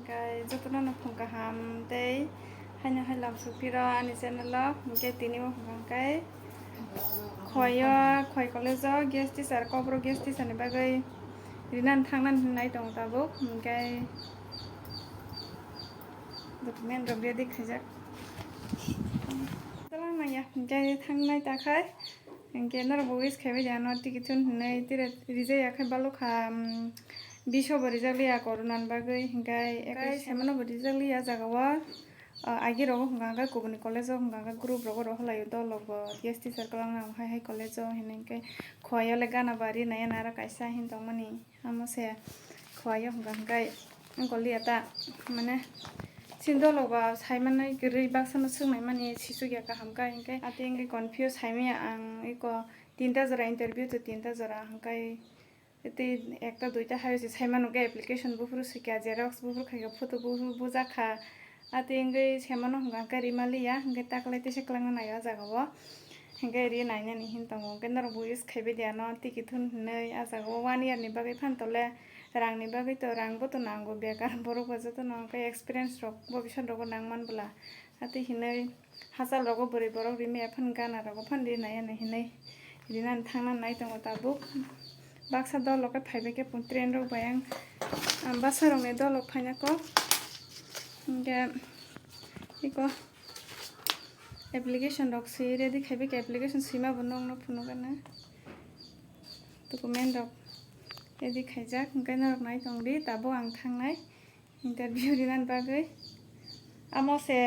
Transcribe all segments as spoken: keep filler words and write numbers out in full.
Khe jotono no phung kaham tei haino hai lam sukphiro ani channel o, hwnkhe tini bo hwnkha khe Khowai o, Khowai college o guest teacher, Kokborok guest teacher ni bagwi rinani thangnani hinwi nai tongo tabuk, hwnkhe document rok ready khaijak. Talang nangya, hwnkhe thangnai ta khai. Hwnkhe norok bo wish khaibai di ano tiki thun hinwi tire rijak ya khai balukha, um, biso bo rijak liya corona ni bagwi, hwnkhe ekai semano bo rijak liya jaga o, uh, agi rogo hwnkha hwnkhe kubuni college o hwnkha hwnkhe group rogo rohorlaio dol rok bo guest teacher kwlangna hai hai college o hinwi hwnkhe Khowai o le gana bari naya nara kaisa hin tongmani. Amo se Khowai o hwnkha hwnkhe wngkol liya ta, mane, chini dolo ba saimanai kwrwi baksa no swngnai mani sisuk ya kaham khe, hwnkhe ati wngwi confuse saimaya ang eko tinta jora interview to tinta jora hwnkhe tei ekta duita hai se saimano khe application buphuru swikha, xerox buphuru khaikha, photo buphuru bujakha. Ati wngwi semano hwnkha hwnkhe rima liya, hwnkhe taklai teisa kwlangna naio o jaga o. Hwnkhe ri nainani hin tongo, hwnkhe norok bo use khaibai di ano tiki thun hinwi. A jaga o one year ni bagwi phan tole rang ni bagwi to, rang bo to nango bekar borok bo jotono, hwnkhe experience rok bo bising rogo nang man bwla. Ati hinwi hachal rogo bwrwi borok rimi ya phan gana rogo phan ri nai ano hinwi rinani thangna nai tongo tabuk. Baksa dol rok khe phaibai khe pung train rok bai ang, ang basa rok ni dol rok phaina kok. Hwnkhe eko application rok swi ready khaibai khe application swima bo nokno phunukgana document rok ready khaijak, hwnkhe norok nai tong di tabuk ang thangnai. Interview rinani bagwi. Amo se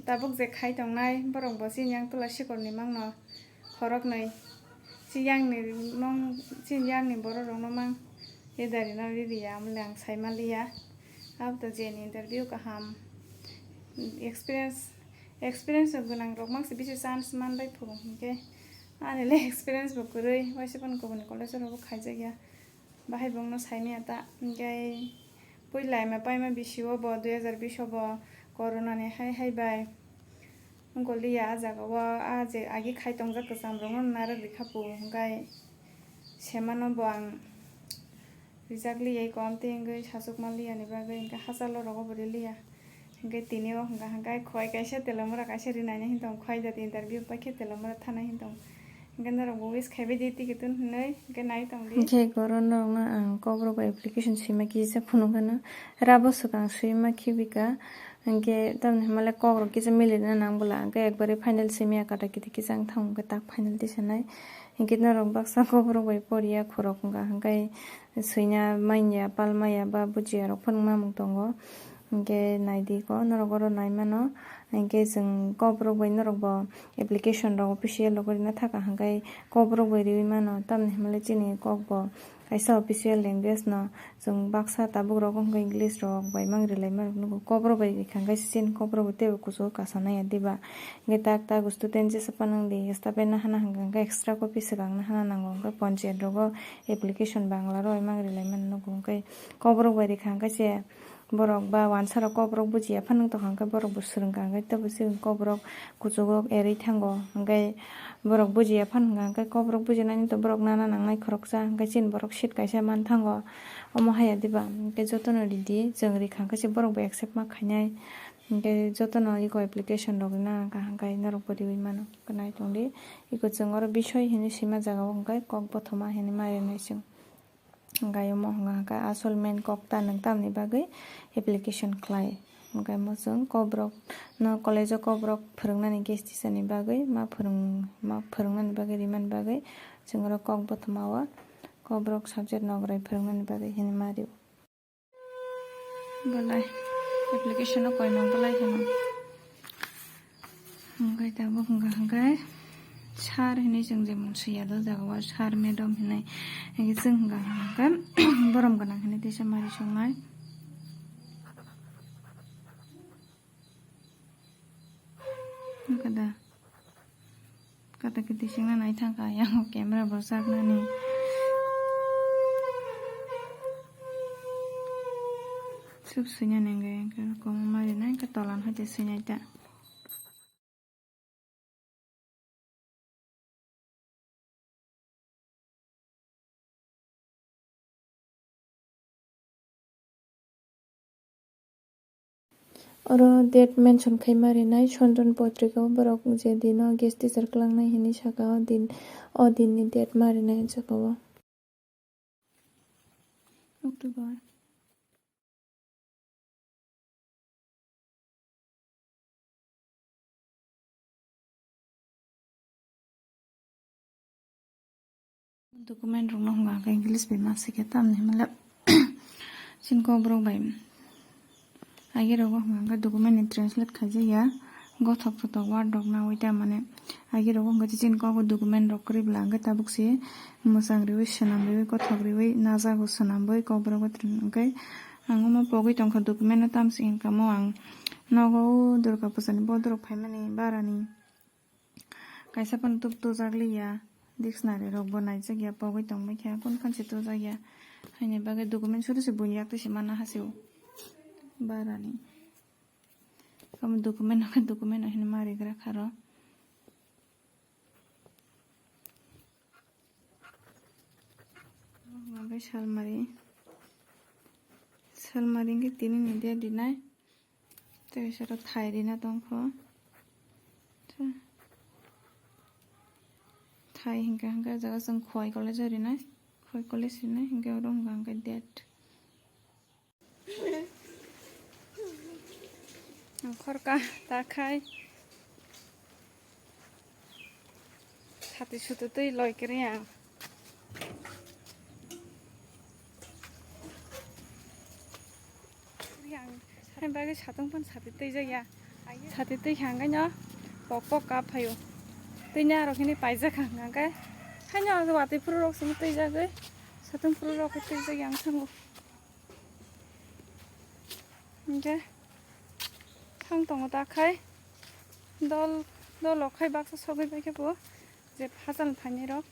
tabuk je khai tongnai, borok bo chini yang tola sikorni mangno khoroknwi. Chini yangni mong, chini yangni borok rokno mang edari no ririya, amole ang saima liya. Abo to jeni interview kaham. Experience, experience gwnang rok mang se bisi chance man bai phuru hinkhe. Ani le experience bo kwrwi, waisa phano kubuni college o bo khaijakya. Bahai bongno saimaya ta, hwnkhe puila M A paima bisi o bo dui hazar bish o bo corona ni hai hai bai wngkol liya. A jaga o a je agi khai tongjak kwcham rokno narwk rikha pu, hwnkhe semano bo ang rijak liya eko, amtwi wngwi sachukma liya ni bagwi, hwnkhe hachalo rogo bo riliya. Hwnkhe tini o hwnkha hwnkhe khowai kaisa telomora kaisa rinani hintong, khowai jat interview paikhe telomora thana hintong. Hwnkhe norok bo wish khaibai di tiki tun hinwi, hwnkhe nai tong di. Hwnkhe eko oro norokno ang kokrok bai application swima kisa phunukgano, rabo swkang swima khibika. Hwnkhe tamni hwnmale kokrok kisa milirina nang bwla, hwnkhe ekbari final swimaya kata kiti kisa wng thang hwnkhe tak final tisanai. Hwnkhe norok baksa kokrok bai poriya khorok wngkha, hwnkhe swina manya, palmaya ba bujiya rok phano mamung tongo. Hwnkhe naidi ko norok oro nai mano, hwnkhe chwng kokrok bai norok bo application rok official rok rina thaka, hwnkhe kokrok bai riwi mano, tamni hwnmale chini kok bo kaisa official language no chwng baksa tabuk rok wngkha English rok bai mang rilai ma rok nugo, kokrok bai rikha hwnkhe chini kokrok bai teibo kuchugo kasa naiya diba? Hwnkhe tak tak student jesa phano wngdi, staff bai nahana hwnkha hwnkhe extra copy swkang nahana nango, hwnkhe ponchayat rogo application Bangla rok bai mang rilai mano nugo, hwnkhe kokrok bai rikha hwnkhe se borok ba wansa rok kokrok bujiya phano wng tongkha, hwnkhe borok bo swrwngkha, hwnkhe teibo chwng kokrok kuchugo erwi thango, hwnkhe borok bujiya phano hwnkha, hwnkhe kokrok bujinani to borok nana nangnai khoroksa, hwnkhe chini borok seat kaisa man thango, omo haiya diba? Hwnkhe jotono ridi, chwng rikha hwnkhe se borok bo accept ma khainai, hwnkhe jotono eko application rok rina nangkha, hwnkhe norok bo riwi mano, hwnkhe nai tongdi, eko chwng oro bisoi hinwi swima jaga o hwnkhe kok bothoma hinwi ma rinai chwng. Hwnkhe omo hwnka hwnkhe asol main kok ta nwng tamni bagwi application khlai. Hwnkhe omo chwng kokrok no college o kokrok phwrwngnani guest teacher ni bagwi ma phwrwng, ma phwrwngnani bagwi rimani bagwi chwng oro kok bothoma o kokrok subject nograi phwrwngnani bagwi hinwi ma rio. Belai application o koimang belai hino. Hwnkhe tabuk hwnkha hwnkhe sir hinwi chwng jemon swiya do jaga o sir madam hinwi. Hwnkhe chwng hwnkha hwnkhe borom gwnang hinwi teisa mari songnai. Hwnkhe da. Kata kiti singna nai thangkha, yang camera bo saknani. Suk swinani hwnkhe, hwnkhe kwbangma rinai hwnkhe tolan hoite swinai ta. Oro date mention khai ma rinai, Sondon Potrika o borok je dino guest teacher kwlangnai hinwi saka, o din, o dinni date ma rinai o jaga o. October. Document rok no hwnka hwnkhe English bai ma sike tamni hwnle chini kok borok bai agi rogo hwnka hwnkhe document ni translate khaijak ya gothok thothok word rok nawi ta mane agi rogo hwnka chini kok o document rok kwrwi bwla hwnkhe tabuk se mwchang riwi swnam riwi gothok riwi najago swnam bai kok borok hwnkhe ang omo pogwi tongkha document no tamsi hwnka mo ang nogo o Durga puja ni bodorok phaimani barani. Kaisa phano tuk tujak liya, dictionary rok bo naijak ya, pogwi tongmani khe, kun khan se tujak ya, haini bagwi document suri se buini yak twi se mana ha se o barani. Omo document no khe document no hinwi ma rigra kha ro. Omo salmari, salmari hwnkhe tini ni date rinai. Tei sero thai rina tongkho. Thai hingka hingka jaga chwng Khowai college o rinai. Khowai college rinai hingke oro hingka hingke date. Khorka ta khai. Sati sutu twi loi kiri ang. Kiri ang. Hai bagwi satung phan sati twi jak ya. Sati twi hangkai no pok pok kap phaio. Twi ni aro kini paijak hangkai. Hai no watwi phuru rok simi twi jagwi. Satung phuru rok twi jak yang thango. Hingke thang tongo ta khai dol dol rok khai baksa sogwi bai khe bo je hachal phainai rok.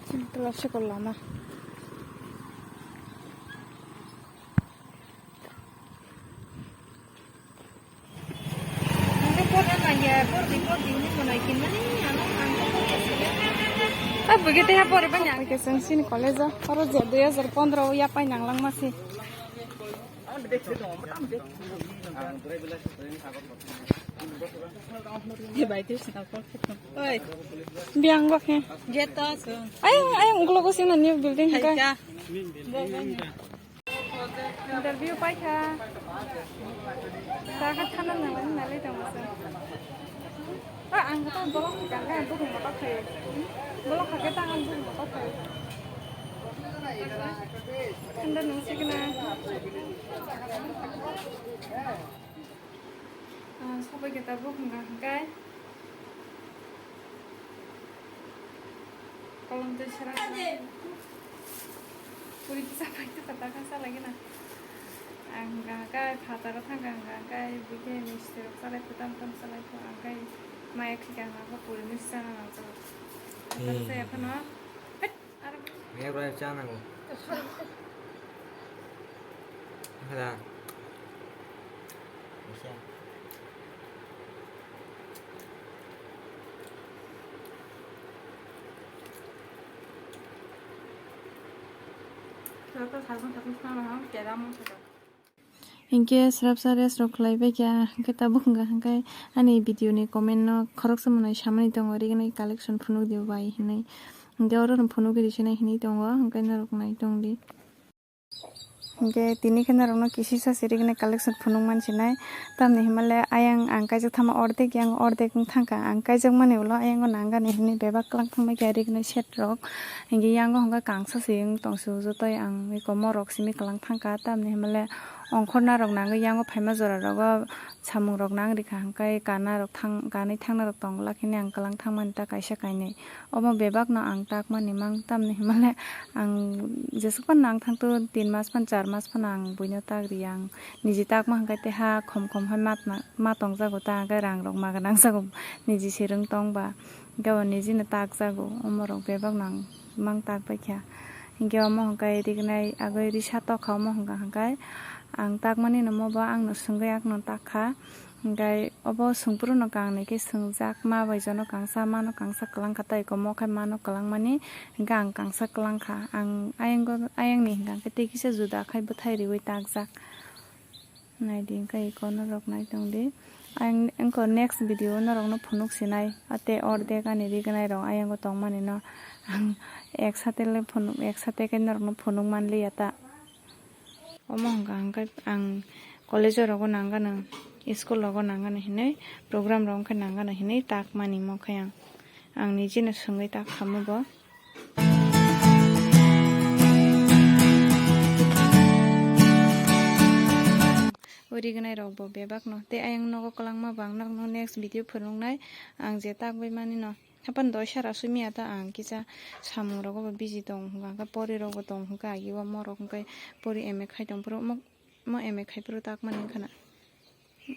Chini tola sokol lama. Tabuk khe tei ha pore bani ang. Oke, chwng chini college o oro je dui hajar pondro o yapai nang langma se. Biyang bo khe. Ayang, ayang, ulo ko sini new building ka. Interview paikha. Taka thana nang nang nalai tong masa. Ah, ang kata bolong kang kang bukung motok khayo. Bolong kake tangan bukung motok khayo. Thanda nung sikna. Ah, sobai khe tabuk hwnka hwnkhe. Kolom twi sera sera. Puri kisa pai tu kata kasa lagi na. Ang hwnka hwnkhe phataro thangkha hwnka hwnkhe bikhe misti rok chalai phu tam tam chalai phu ang khai maya khika hwnka hwnkhe puri misti chana nang chalo. Phataro chaya phano. Mia bai cha nango. Hala. Kera mo. Hinkhe swrapsa rest rok khlai bai kha, hinkhe tabuk hwnka hinkhe ani video ni comment no khoroksa manwi samani tongo, riknai collection phunuk di bai hinwi. Hinkhe oro no phunuk di sinai hinwi tongo, hinkhe norok nai tong di. Hinkhe tini khe norok no kisisa se riknai collection phunuk man sinai. Tamni hinmale ayang ang kaijak thama ordek, yang ordek wng thangkha. Ang kaijak mani ulo ayang o nangani hinwi bebak kwlang thangbai kha riknai set rok. Hinkhe yango hwnka kangsa se wng tong se, o jotoi ang eko morok simi kwlang thangkha. Tamni hinmale ongkhorna rok nangwi yango phaima jora rogo samung rok nang rikha, hwnkhe kana rok thang, kanwi thangna rok tong glak hini ang kwlang thangmani ta kaisa kainwi. Omo bebak no ang takmani mang, tamni hinmale ang jesuk phano nang thangto tin mas phano char mas phano ang buino tak riya, ang niji takma hwnkhe tei ha khom khom hai ma, ma tongjago ta, hwnkhe rang rok ma gwnang jago niji se rwng tong ba. Hwnkhe bo nijino takjago, omorok bebak no ang mang tak baikha. Hwnkhe omo hwnkhe riknai agoi risa tokha, omo hwnkha hwnkhe ang takmani no omo bo angno swngwi akno takha. Hwnkhe obo swngphuru no kangnwi khe swngjak, ma bai jono kangsa, mano kangsa kwlangkha, tei omo khe mano kwlangmani hwnkhe ang kangsa kwlangkha. Ang ayang, ayangni hwnkha hwnkhe tei kisa juda khai bwthai riwi takjak. Naidi, hwnkhe iko norok nai tongdi. Ang wngkha next video norokno phunuk sinai. Ate ordek ani rignai rok ayang o tongmani no. Ang ek sate le phunuk, ek sate khe norokno phunuk manliya ta. Omo hwnkha hwnkhe ang college o rogo nangano, school rogo nangano hinwi, program rok wngkha nangano hinwi tak mani mo khe ang. Ang nijino swngwi tak khamu bo. O rignai rok bo bebak no. Tei ayang nogo kwlangma bo ang norokno next video phunuknai. Ang je tak bai mani no. Hapan doi sara sumi ata ang kisa samung rogo bo busy tong hwnkha, hwnkha pori rok bo tong hwnkha, agi o morok hwnkhe pori M A khai tong phuru mo, mo M A khai phuru tak mani wngkha na.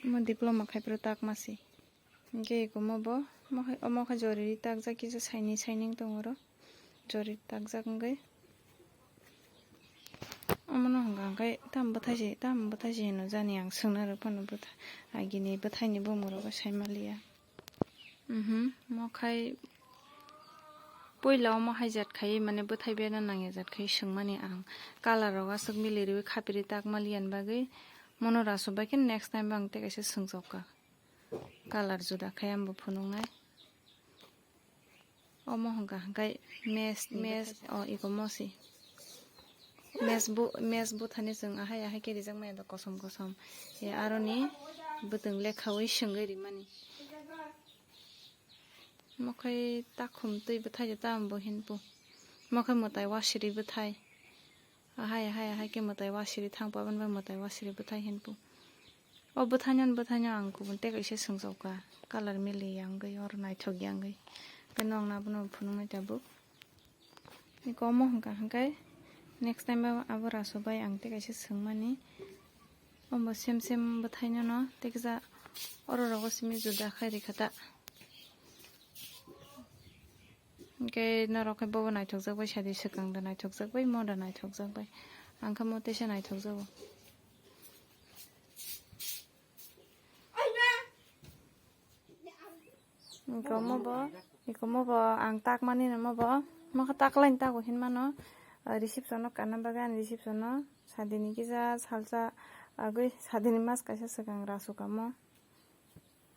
Mo diploma khai phuru tak ma si. Hwnkhe iko mo bo, mo khai, omo khai joriri takjak kisa saini saining tong oro. Joriri takjak wngwi. Omono hwnkha hwnkhe tamo bwthai se, tamo bwthai se hino jani ang swngna rw phano bwthai, agini bwthaini bumung rogo sai manliya. Mhm, mo khai puila omo hai jat khai mane bwthai bena nangya jat khai swngmani ang. Colour rok aswk mili riwi khapiri tak manliya ni bagwi mono rasu bai khe next time bo ang tei kaisa swngjokka. Colour juda khai ang bo phunuknai. Omo hwnkha hwnkhe mes, mes, o iko mosi. Mes bu, mes buthani chwng ahai ahai khe rijak maya do kosom kosom. E aroni bwtwng lekhawi swngwi rimani. Mokhai takhum twi bwthai de ta bo hinpu. Mokhai mwtai wasiri bwthai. Ahai, ahai, ahai khe mwtai wasiri thang paban bai mwtai wasiri bwthai hinpu. O bwthaino, bwthaino ang kubun tei kaisa swngjokka. Colour mili ya wngwi, oro naithok ya wngwi. Khe nokna abono phunuknai tabuk. Iko omo hwnkha hwnkhe next time abo rasu bai ang tei kaisa swngmani. Omo same same bwthaino no tei kisa oro rogo simi juda khai rikha ta. Hwnkhe norok khe bobo naithokjak bai sadi swkang da naithokjak bai mo da naithokjak bai. Ang khe mo teisa naithokjago. Iko mo bo, iko mo bo ang tak mani no mo bo. Mo khe tak laini tago hinmano. Ah, reception no kanna bagwi ani reception no sadini kisa salsa agwi sadini mas kaisa swkang rasu kamo.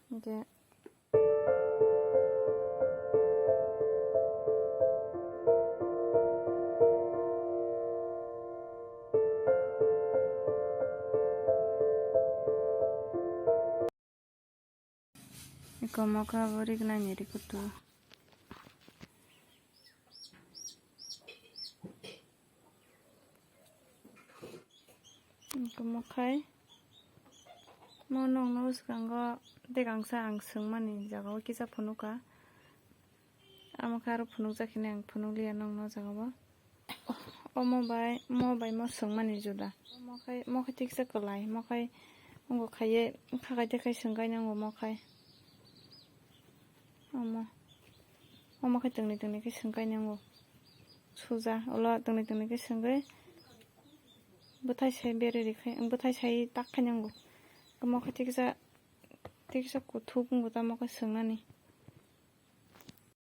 Hwnkhe. Iko mokha bo rignani rikutu. Iko mokhai mo nokno swkango dekangsa ang swngmani jagao kisa phunukha. Amo khe aro phunukjak hwnwi ang phunukliya nokno o jagao. Omo bai, mo bai mo swngmani juda. Mo khai, mo khai tiksa kwlai, mo khai wngkha khaiye, kha khai tei khai swngkha nw wngkha mo khai. Omo, omo khai tongni tongni khai swngkha nw wngkha. Suja, ulo tongni tongni khai swngwi bwthai sai berwi rikha, bwthai sai tak khai nw wngkha. Mo khai tiksa, tiksa kuthuk wngkha ta mo khai swngnani.